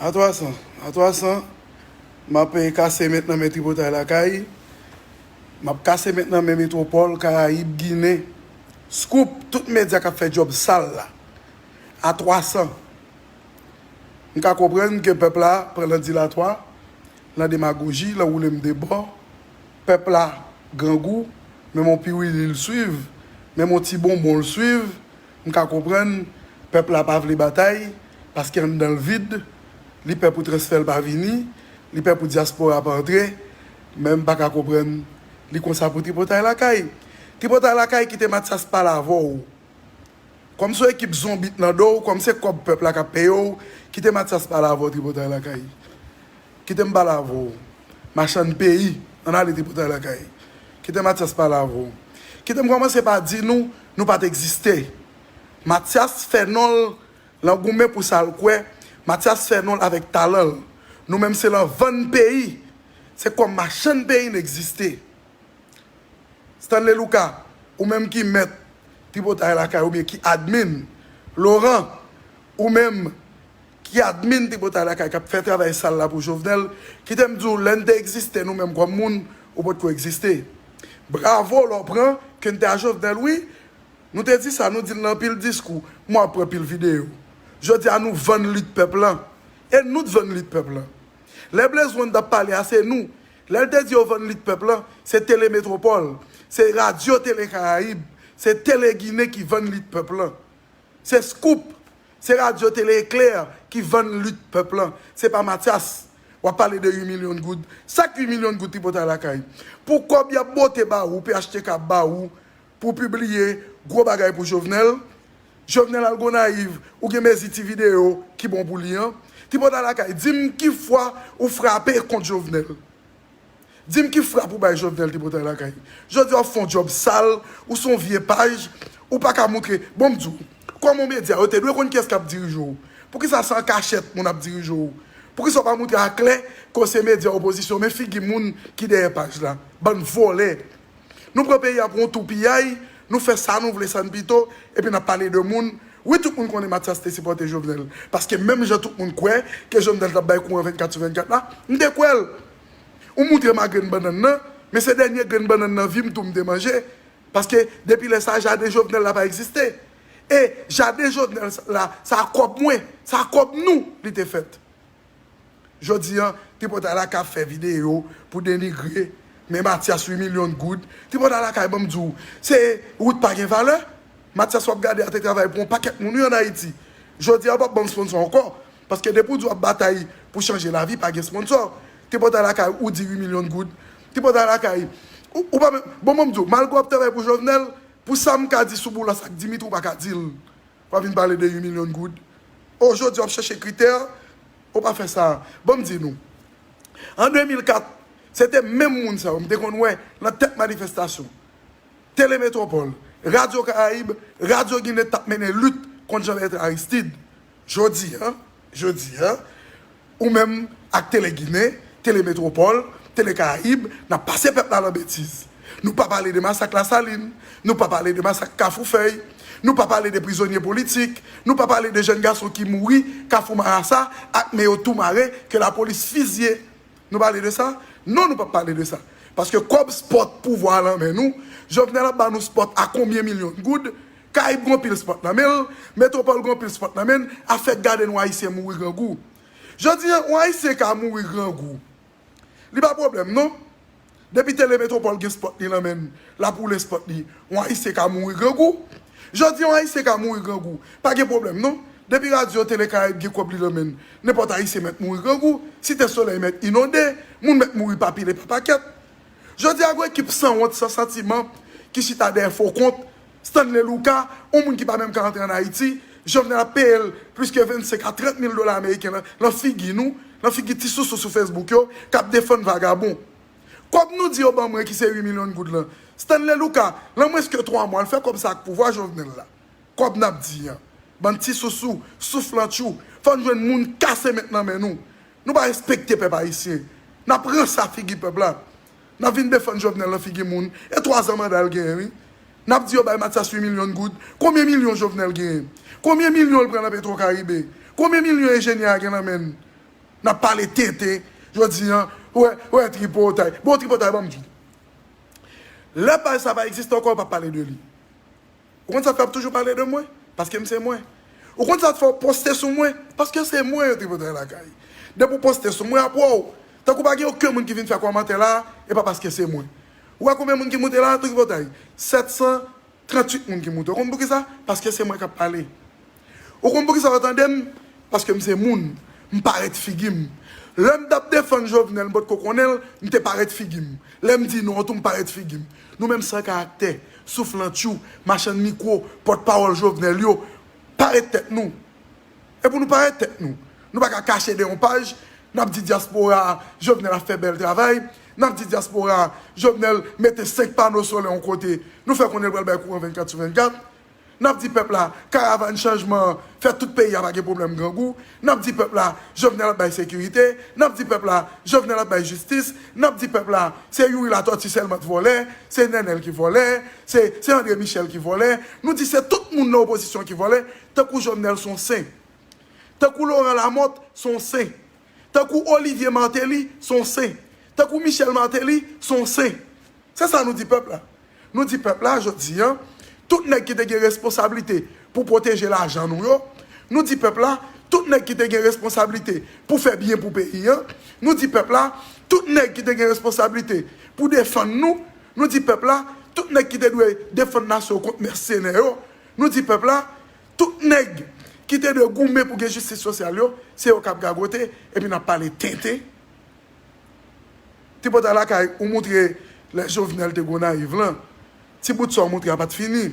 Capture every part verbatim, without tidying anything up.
A twa san, a twa san, m ap, eh, kase met nan men Tripotay Lakay. M ap kase met nan men Metwopòl, Karayib, Ginen. Scoop, tout medya k ap fè djòb sal la. A twa san. M ka konprann ke pèp la pran nan dilatwa, nan demagoji, nan woule m de bò. Pèp la grangou, menm yon piwili l swiv, menm yon ti bonbon l swiv. M ka konprann pèp la pa vle batay, paske anndan l vid, li pè pou transfè l pa vini, li pè pou dyaspora pa antre, men m pa ka konprann li konsa pou Tripotay Lakay. Tripotay Lakay, kite Matyas pale avè w. Kòm se yon ekip zonbi k nan do w, kòm se kòb pèp la k ap peye w, kite Matyas pale avè w, Tripotay Lakay. Kite m pale avè w. Machann peyi, ann ale Tripotay Lakay. Kite Matyas pale avè w. Kite m kòmanse pa di nou, nou pa t egziste. Matyas fè non l nan goumen pou sa l kwè. Matyas fè non l avèk talan l. Nou menm se nan vann peyi. Se kòm machann peyi n egziste. Stanley Lucas, ou menm ki mèt Tripotay Lakay oubyen ki admin, Laurent, ou menm ki admin Tripotay Lakay k ap fè travay sal la pou Jovenel, kite m di w, lè n te egziste nou menm kòm moun, ou potko egziste. Bravo lè w pran ke n te a Jovenel, wi. Nou te di sa, nou di l nan anpil diskou, m wè w ap pran pil videyo. Jodi a nou vann lit pèp lan. E nou t vann lit pèp lan. Lè Blaze One t ap pale a, se nou. Lè l te di yo vann lit pèp lan, se Tele Metwopòl, se Radyo Tele Karayib, se Tele Ginen ki vann lit pèp lan. Se Scoop, se Radyo Tele Eklè ki vann lit pèp lan. Se pa Matyas. W ap pale de uit milyon goud. Sa k uit milyon goud Tripotay Lakay? Pou kòb y ap bote ba ou, P H T K ap ba ou, pou pibliye gwo bagay pou Jovenel. Jovenel al Gonayiv, ou gen mezi ti videyo ki bon pou li an. Tripotay Lakay, di m ki fwa ou frape kont Jovenel. Di m ki frap ou bay Jovenel Tripotay Lakay. Jodi a w ap fè yon djòb sal, ou se yon vye paj, ou pa ka moutre. Bon, m di w, kòm yon medya, yo te dwe konn kiyès k ap dirije w. Poukisa se an kachèt moun ap dirije w? Poukisa w pa moutre aklè ke w se medya opozisyon, men figi moun ki dèyè paj la? Bann vòlè. Nou pran peyi a pou yon toupiyay, nou fè sa nou vle, sa n pito, epi n ap pale de moun. Wi, tout moun konnen Matyas te sipòte Jovenel. Paske menm jan tout moun kwè ke Jovenel t ap bay kouran vennkat sou vennkat la, m te kwè l. Ou moutre m a grenn bannann nan, men se dènye grenn bannann nan vi m tou m te manje. Paske depi lè sa a, jaden Jovenel la pa egziste. E jaden Jovenel la, sa a kòb mwen, sa a kòb nou li te fèt. Jodi a, Tripotay Lakay ap fè videyo pou denigre, men Matyas uit milyon goud. Tripotay Lakay, ban m di w, se wout pa gen valè. Matyas w ap gade a te travay pou yon pakèt moun, wi, ann Ayiti. Jodi a, ou p ap ban m sponsò ankò. Paske depi w di w ap batay pou chanje lavi, pa gen sponsò. Tripotay Lakay, ou di uit milyon goud. Tripotay Lakay, ou, ou pa menm, bon, ban m di w, malgre w ap travay pou Jovenel, pou sa m ka di sou Boulos ak Dimitri, ou pa ka di l. W ap vin pale de uit milyon goud. O, jodi w ap chèche kritè, ou pa fè sa. Ban m di nou, an de mil kat, se te menm moun sa yo m te konn wè nan tèt manifestasyon. Tele Metwopòl, Radyo Karayib, Radyo Ginen t ap mennen lit kont Jean Bertrand Aristide. Jodi a, jodi a, ou menm ak Tele Ginen, Tele Metwopòl, Tele Karayib, n ap pase pèp la nan betiz. Nou pa pale de masak Lasalin, nou pa pale de masak Kafou Fèy, nou pa pale de prizonye politik, nou pa pale de jèn gason ki mouri Kafou Marasa ak men yo tou mare, ke lapolis fizye. Nou pale de sa? Non, nou p ap pale de sa. Paske kòb spòt pouvwa a nan men nou, Jovenel ap ba nou spòt a konbyen milyon goud, Karayib gon pil spòt nan men l, Metwopòl gon pil spòt nan men l, afè gade nou Ayisyen mouri grangou. Jodi a, yon Ayisyen ka mouri grangou. Li pa pwoblèm, non. Depi Tele Metropole gen spòt li nan men l, l ap woule spòt li. Yon Ayisyen ka mouri grangou. Jodi a, yon Ayisyen ka mouri grangou. Pa gen pwoblèm, non. Depi radyo Tele Karayib gen kòb li nan men l, nenpòt Ayisyen mèt mouri grangou. Site Solèy mèt inonde. Moun mèt mouri pa pile, pa pakèt. Jodi a, gon ekip sanwont, san santiman, ki chita dèyè fo kont Stanley Lucas, yon moun ki pa menm ka antre ann Ayiti. Jovenel ap peye l plis ke vennsenk a trant mil dola ameriken nan, nan figi nou, nan figi ti sousou sou Facebook yo, k ap defann vagabon. Kòb nou di yo ban mwen ki se uit milyon goud lan. Stanley Lucas, nan mwens ke twa mwa, l fè kòb sa ak pouvwa Jovenel la. Kòb n ap di an. Bann ti sousou, souflantchou, fò n jwenn moun kase met nan men nou. Nou pa respekte pèp ayisyen. N ap ranse a figi pèp la. N ap vin defann Jovenel nan figi moun. E twa zan manda l genyen, wi. N ap di yo bay Mathias uit milyon goud. Konbyen milyon Jovenel genyen? Konbyen milyon l pran nan Petro Caribe? Konbyen milyon enjenyè a gen nan men l? N ap pale tenten. Jodi a, wè, wè, tripotay. Bon, tripotay, ban m di. Lè paj sa pa egziste ankò, yo p ap pale de li. Ou konn sa k fè y ap toujou pale de mwen? Paske m se mwen. Ou konn sa k fè w poste sou mwen? Paske se mwen yo tripotay lakay. Depi w poste sou mwen, y ap wè w. Tankou pa gen okenn moun ki vin fè kòmantè la, e pa paske se mwen. Ou wè konbyen moun ki moute la, tripotay? Sèt san tranntuit moun ki moute. Ou konn poukisa? Paske se mwen k ap pale. Ou konn poukisa yo tande m? Paske m se moun. M parèt figi m. Lè m t ap defann Jovenel, m potko konnen l, m te parèt figi m. Lè m di non tou, m parèt figi m. Nou menm san karaktè, souflantchou, machann mikwo, pòtpawòl Jovenel yo, parèt tèt nou. E pou nou parèt tèt nou. Nou pa ka kache dèyè yon paj, n ap di dyaspora a, Jovenel ap fè bèl travay, n ap di dyaspora a, Jovenel mete senk pano solè yon kote, nou fè konnen l pral bay kouran vennkat sou vennkat. N ap di pèp la, karavàn chanjman an fè tout peyi a pa gen pwoblèm grangou. N ap di pèp la, Jovenel ap bay sekirite. N ap di pèp la, Jovenel ap bay jistis. N ap di pèp la, se Youri Latòti sèlman k vòlè, se Nènèl ki vòlè, se, se André Michel ki vòlè. Nou di se tout moun nan opozisyon ki vòlè, tankou Jovenel se yon sen. Tankou Laurent Lamothe se yon sen. Tankou Olivier Martelly se yon sen. Tankou Michel Martelly se yon sen. Se sa nou di pèp la. Nou di pèp la, jodi a, tout nèg ki te gen responsablite pou pwoteje lajan nou yo, nou di pèp la, tout nèg ki te gen responsablite pou fè byen pou peyi a, nou di pèp la, tout nèg ki te gen responsablite pou defann nou, nou di pèp la, tout nèg ki te dwe defann nasyon kont mèsenè yo, nou di pèp la, tout nèg ki te dwe goumen pou gen jistis sosyal yo, se yo k ap gagote, epi n ap pale tenten. Tripotay lakay, ou moutre lè Jovenel te Gonayiv lan. Ti bout sa w moutre a pa t fini.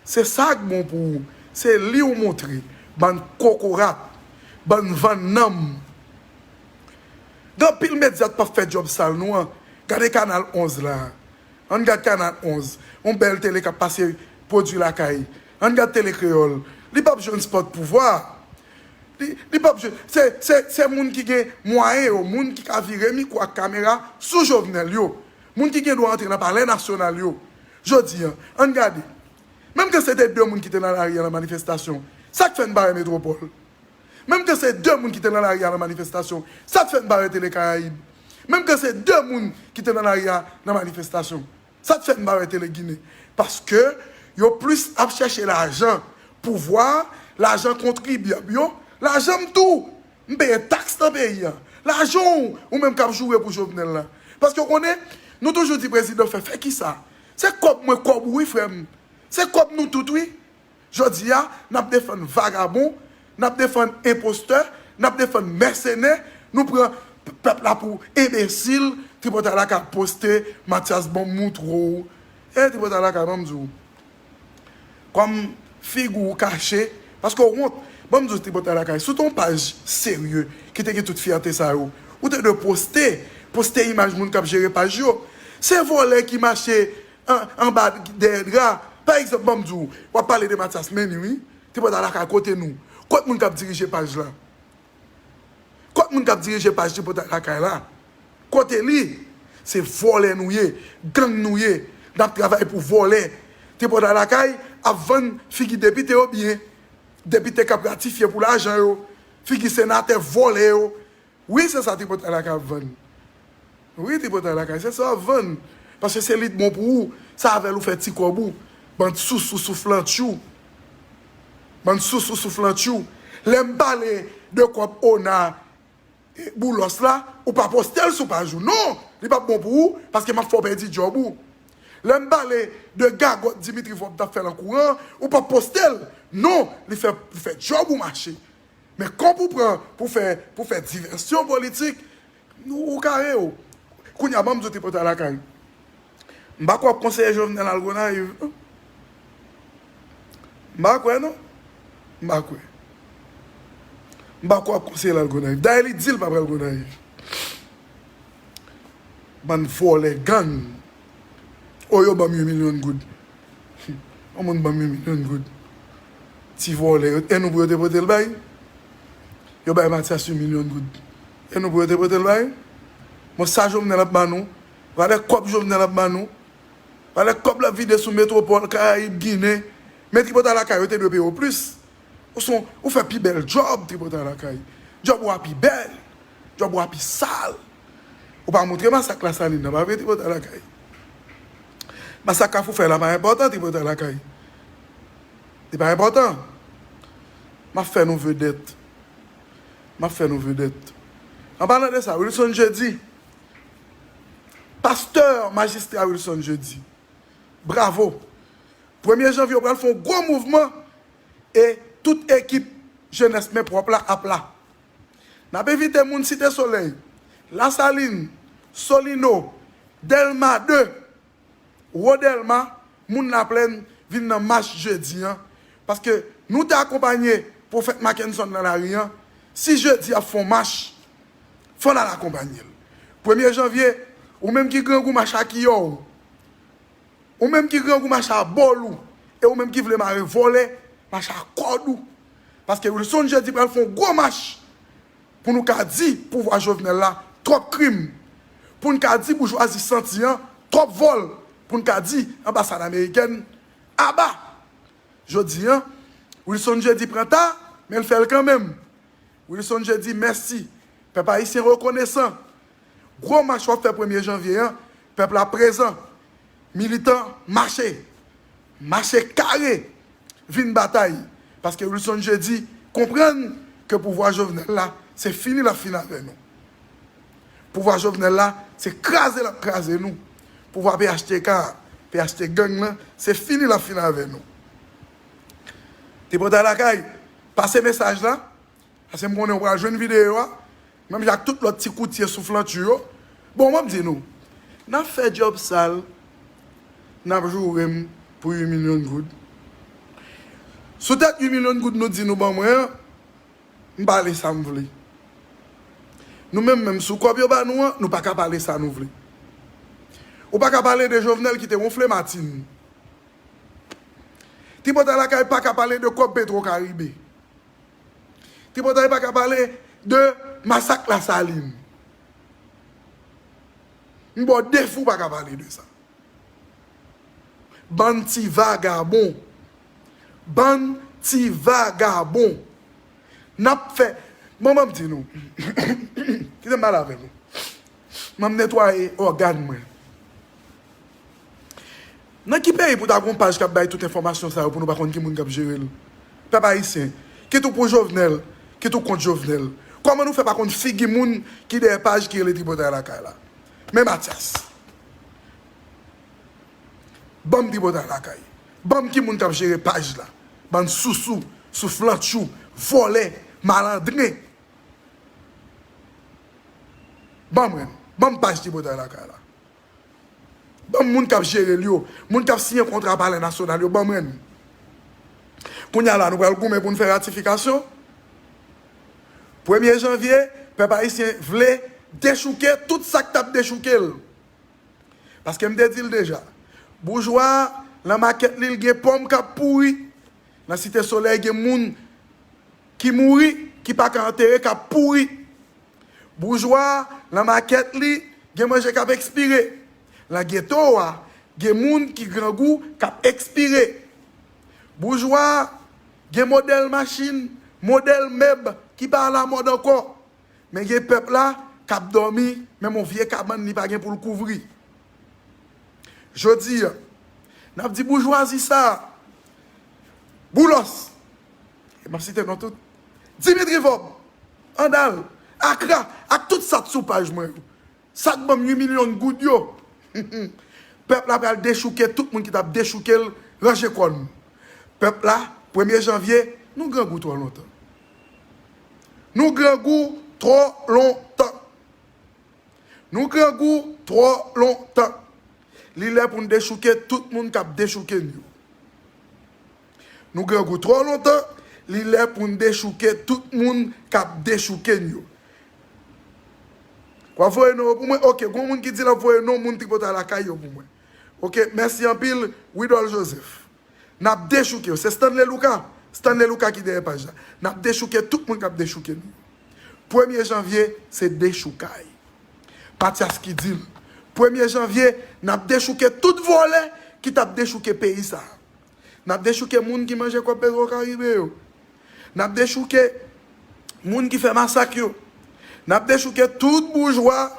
Se sa k bon pou ou. Se li w moutre. Bann kokorat. Bann vann nanm. Gen anpil medya k p ap fè djòb sal nou an. Gade Kanal onz la. Ann gad Kanal onz. Yon bèl tele k ap pase pwodui lakay. Ann gad Tele Kreyòl. Li p ap jwenn spòt pouvwa. Li, li p ap jwenn. Se, se, se moun ki gen mwayen yo, moun ki ka vire mikwo ak kamera sou Jovenel yo, moun ki gen dwa antre nan Palè Nasyonal yo. Jodi a, ann gade. Menm ke se te de moun ki te nan lari a nan manifestasyon, sa k fè n pa wè Metwopòl? Menm ke se de moun ki te nan lari a nan manifestasyon, sa k fè n pa wè Tele Karayib? Menm ke se de moun ki te nan lari a nan manifestasyon, sa k fè n pa wè Tele Ginen? Paske yo plis ap chèche lajan pouvwa, lajan kontribyab yo, lajan m tou. M peye taks nan peyi a. Lajan w, ou menm k ap joure pou Jovenel la. Paske w konnen, nou toujou di prezidan fè, fè kisa? Se kòb mwen, kòb ou wi, frè m. Se kòb nou tout wi. Jodi a, n ap defann vagabon, n ap defann enpostè, n ap defann mèsenè, nou pran p-, pèp la pou enbesil, Tripotay lakay ap poste, Mathias ban m moutre w. E Tripotay lakay, ban m di w. Kòm figi w kache, paske w wont. Ban m di w Tripotay lakay, si w te yon paj serye, ki te gen tout fyète sa yo, ou te dwe poste, poste imaj moun k ap jere paj yo. Se vòlè ki mache an, anba dèyè dra. Pa egzanp, ban m di w, w ap pale de Mathias Meny, wi. Tripotay lakay kote nou? Kot moun k ap dirije paj la? Kot moun k ap dirije paj Tripotay lakay la? Kote li? Se vòlè nou ye, gang nou ye. N ap travay pou vòlè. Tripotay lakay ap vann figi depite yo byen. Depite k ap ratifye pou lajan yo. Figi senatè vòlè yo. Wi, se sa Tripotay lakay ap vann. Wi, Tripotay lakay, se sa w ap vann. Paske se li k bon pou ou. Se avè l ou fè ti kòb ou. Bann sousou, souflantchou. Bann sousou, souflantchou. Lè m pale de kòb ona, Boulos la, ou pa poste l sou paj ou. Non, li p ap bon pou ou, paske m ap fè w pèdi djòb ou. Lè m pale de gagòt Dimitri Vorbe t ap fè lan kouran, ou p ap poste l. Non, li fè, li fè djòb ou mache. Men kòb ou pran pou fè, pou fè divèsyon politik, ou, ou kare w. Kounye a, ban m di w Tripotay Lakay. M pa kwè w ap konseye Jovenel al Gonayiv, non. M pa kwè, non. M pa kwè. M pa kwè w ap konseye l al Gonayiv. Dayè, li di l pa pral Gonayiv. Bann vòlè, gang. O, yo ban m uit milyon goud. Yon moun ban m uit milyon goud. Ti vòlè yo. E nou pou yo te pote l bay? Yo bay Mathias uit milyon goud. E nou pou yo te pote l bay? Bon, sa Jovenel ap ban nou? Valè kòb Jovenel ap ban nou? Valè kòb l ap vide sou Metwopòl, Karayib, Ginen? Men Tripotay Lakay, yo te dwe peye w plis. Ou se yon, ou fè pi bèl djòb Tripotay Lakay. Djòb ou a pi bèl. Djòb ou a pi sal. Ou pa montre masak Lasalin nan, pa vre, Tripotay Lakay? Masak Kafou Fèy la pa enpòtan, Tripotay Lakay. Li pa enpòtan. M ap fè nou vedèt. M ap fè nou vedèt. An palan de sa, Wilson Jeudi, pastè majistra Wilson Jeudi, bravo. Premye janvye, w pral fè yon gwo mouvman e tout ekip Jenès Men Pwòp la ap la. N ap envite moun Site Solèy, Lasalin, Solino, Dèlma de, Wo Dèlma, moun Laplèn, vin nan mach jedi an, paske nou te akonpanye Pwofèt Mackenson nan lari an. Si jedi ap fè yon mach, fò n al akonpanye l. Premye janvye, ou menm ki grangou mach a kiyò w, ou menm ki grangou mach a bòl ou, e ou menm ki vle mare vòlè, mach a kòd ou. Paske Wilson Jeudi pral fè yon gwo mach pou nou ka di pouvwa Jovenel la twòp krim, pou n ka di boujwazi santi an twòp vòl, pou n ka di anbasad amerikèn aba. Jodi an, Wilson Jeudi pran ta, men l fè l kanmenm. Wilson Jeudi, mèsi. Pèp ayisyen rekonesan. Gwo mach w ap fè premye janvye an, pèp la prezan. Militan, mache. Mache kare. Vin batay. Paske Wilson Jeudi konprann ke pouvwa Jovenel la, se fini l ap fini avè nou. Pouvwa Jovenel la, se kraze l ap kraze nou. Pouvwa P H T K, P H T gang nan, se fini l ap fini avè nou. Tripotay Lakay, pase mesaj la, paske m konnen w pral jwenn videyo a, menm jan ak tout lòt ti koutye souflantye yo. Bon, m ap di nou, n ap fè djòb sal, n ap joure m pou uit milyon goud. Sou tèt uit milyon goud nou di nou ban mwen an, m pale sa m vle. Nou menm menm, sou kòb yo ba nou an, nou pa ka pale sa nou vle. Ou pa ka pale de Jovenel ki te wonfle Martine. Tripotay Lakay pa ka pale de kòb Petro Caribe. Tripotay pa ka pale de masak Lasalin. M ba w defi w pa ka pale de sa. Bann ti vagabon. Bann ti vagabon. N ap fè. Bon, ban m di nou. Kite m pale avè nou. Ban m netwaye ògàn mwen. Nan ki peyi pou ta gon paj k ap bay tout enfòmasyon sa yo pou nou pa konn ki moun k ap jere l? Pèp ayisyen, kit ou pou Jovenel, kit ou kont Jovenel. Kòman nou fè pa konn figi moun ki dèyè paj ki rele Tripotay Lakay la? Men Mathias. Ban m Tripotay Lakay. Ban m ki moun k ap jere paj la. Bann sousou, souflantchou, vòlè, malandren. Ban mwen, ban m paj Tripotay Lakay la. Ban m moun k ap jere l yo, moun k ap siyen kontra Palè Nasyonal yo, ban mwen. Kounye a la, nou pral goumen pou n fè ratifikasyon. Premye janvye, pèp ayisyen vle dechouke tout sa k t ap dechouke l. Paske m te di l deja, boujwa a, nan makèt li, l gen pòm k ap pouri. Nan Site Solèy, gen moun ki mouri, ki pa ka antere, k ap pouri. Boujwa a, nan makèt li, gen manje k ap ekspire. Nan geto a, gen moun ki grangou k ap ekspire. Boujwa a, gen modèl machin, modèl mèb ki pa alamòd ankò. Men gen pèp la k ap dòmi, menm yon vye kabann li pa gen pou l kouvri. Jodi a, n ap di boujwazi sa a, Boulos, e m ap site non tout, Dimitri Vorbe, Andal, Akra, ak tout sa k sou paj mwen yo. Sa k ban m uit milyon goud yo. Pèp la pral dechouke tout moun ki t ap dechouke l, ranje kò nou. Pèp la, premye janvye, nou grangou twò lontan. Nou grangou twò lontan. Nou grangou twò lontan. Li lè pou n dechouke tout moun k ap dechouke n yo. Nou grangou twò lontan, li lè pou n dechouke tout moun k ap dechouke n yo. W ap voye non yo pou mwen? Oke, gon moun ki di l ap voye non moun Tripotay Lakay yo pou mwen. Oke, mèsi anpil, Widol Joseph. N ap dechouke yo. Se Stanley Luka. Stanley Luka ki dèyè paj la. N ap dechouke tout moun k ap dechouke nou. Premye janvye, se dechoukay. Matyas ki di l. Premye janvye, n ap dechouke tout vòlè ki t ap dechouke peyi sa a. N ap dechouke moun ki manje kòb Petwokaribe yo. N ap dechouke moun ki fè masak yo. N ap dechouke tout boujwa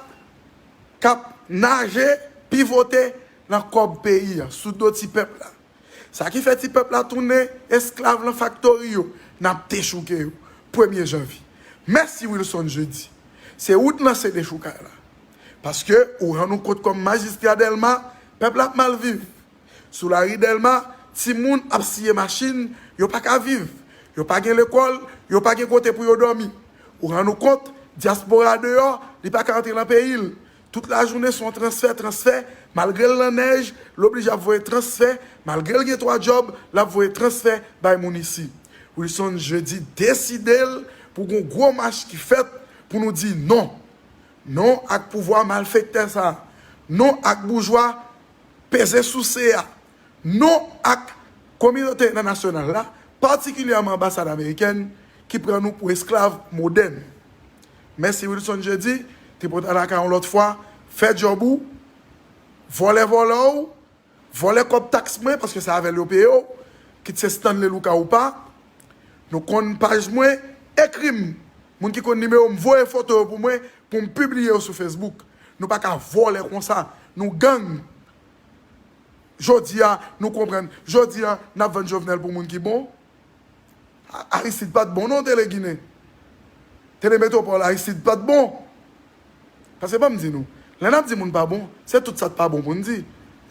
k ap naje, pivote nan kòb peyi a, sou do ti pèp la. Sa ki fè ti pèp la tounen esklav nan faktori yo, n ap dechouke yo. Premye janvye. Mèsi Wilson Jeudi. Se ou t lanse dechoukay la. Paske ou rann ou kont kòm majistra Dèlma, pèp la ap mal viv. Sou lari Dèlma, timoun ap siye machin, yo pa ka viv. Yo pa gen lekòl, yo pa gen kote pou yo dòmi. Ou rann ou kont, dyaspora deyò, li pa ka antre nan peyi l. Tout lajounen se yon transfè, transfè, malgre l nan nèj, l oblije ap voye transfè, malgre l gen twa djòb, l ap voye transfè bay moun isi. Wilson Jeudi deside l pou gon gwo mach ki fèt pou nou di non. Non ak pouvwa malfektè sa a. Non ak boujwa peze souse a. Non ak kominote entènasyonal la, patikilyèman anbasad amerikèn ki pran nou pou esklav modèn. Mèsi Wilson Jeudi, Tripotay Lakay yon lòt fwa, fè djòb ou, vòlè vòlè w, vòlè kòb taks mwen, paske se avè l yo peye w, kit se Stanley Luka ou pa, nou konn paj mwen, ekri m. Moun ki konn nimewo m, voye foto yo pou mwen, pou m pibliye yo sou Facebook. Nou pa ka vòlè konsa, nou gang. Jodi a, nou konprann. Jodi a, n ap vann Jovenel pou moun ki bon. A- Aristide pa t bon non, Tele Ginen. Tele Metwopòl, Aristide pa t bon. Paske ban m di nou, lè n ap di moun pa bon, se tout sa k pa bon pou n di.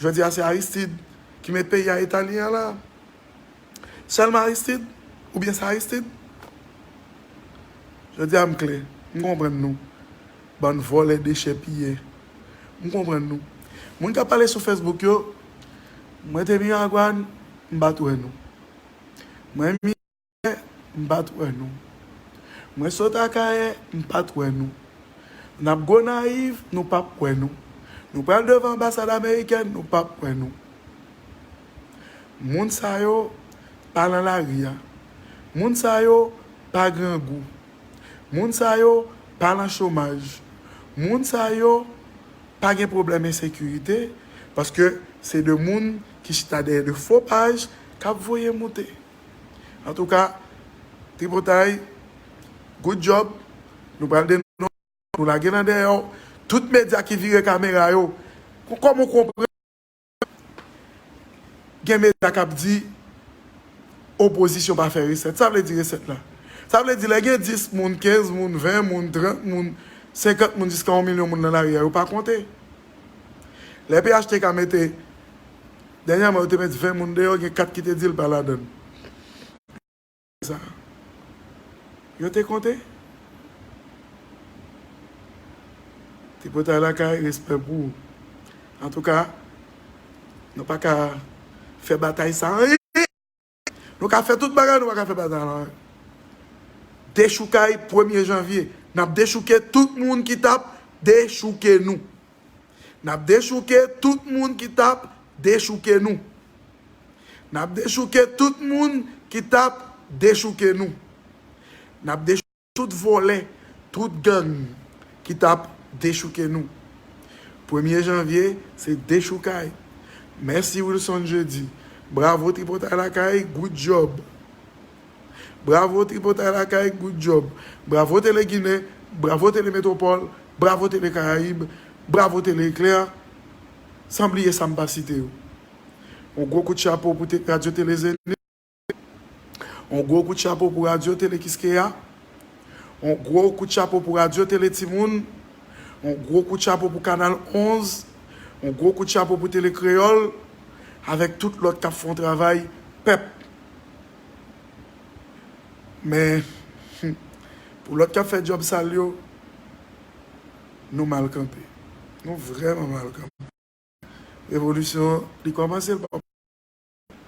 Jodi a, se Aristide ki met peyi a eta li an la. Sèlman Aristide? Oubyen se Aristide? Jodi a, m klè. M konprann nou. Bann vòlè, dechèpiyè. M konprann nou. Moun k ap pale sou Facebook yo, mwen te Miragwàn, m pa t wè nou. Mwen Miyè, m pa t wè nou. Mwen sot Akayè, m pa t wè nou. N ap Gonayiv, nou p ap wè nou. Nou pral devan anbasad amerikèn, nou p ap wè nou. Moun sa yo pa nan lari a. Moun sa yo pa grangou. Moun sa yo pa nan chomaj. Moun sa yo pa gen pwoblèm ensekirite, paske se de moun ki chita dèyè de fo paj k ap voye moute. Antouka, Tripotay, good job. Nou pral denonse, nou lage nan dèyè w. Tout medya ki vire kamera yo, kòm ou konprann, gen medya k ap di opozisyon pa fè resèt. Sa vle di resèt la? Sa vle di lè gen dis moun, kenz moun, ven moun, trant moun, senkant moun, jiska yon milyon moun nan lari a, yo pa konte. Lè P H T K mete, dènyèman, yo te met ven moun deyò, gen kat ki te di l pa ladan l. Sa. Yo te konte? Tripotay Lakay, respè pou ou. Antouka, nou pa ka fè batay sa anyen. Nou ka fè tout bagay, nou pa ka fè batay la anyen. Dechoukay premye janvye. N ap dechouke tout moun ki t ap dechouke nou. N ap dechouke tout moun ki t ap dechouke nou. N ap dechouke tout moun ki t ap dechouke nou. N ap dechouke tout vòlè, tout gang ki t ap dechouke nou. Premye janvye, se dechoukay. Mèsi Wilson Jeudi. Bravo Tripotay Lakay, good job. Bravo Tripotay Lakay, good job. Bravo Tele Ginen, bravo Tele Metwopòl, bravo Tele Karayib, bravo Tele Eklè, san bliye sa m pa site yo. Yon gwo kout chapo pou te, Radyo Tele Zenith. Yon gwo kout chapo pou Radyo Tele Kiskeya. Yon gwo kout chapo pou Radyo Tele Timoun, yon gwo kout chapo pou Kanal onz, yon gwo kout chapo pou Tele Kreyòl, avèk tout lòt k ap fè yon travay pèp. Men, pou lòt k ap fè djòb sal yo, nou mal kanpe. Nou vrèman mal kanpe. Revolisyon an, li kòmanse, l pa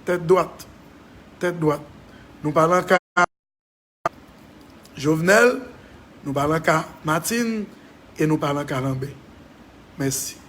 tèt dwat. Tèt dwat. Nou pa nan ka Jovenel, nou pa nan ka Martine, e nou pa nan ka Lambert. Mèsi.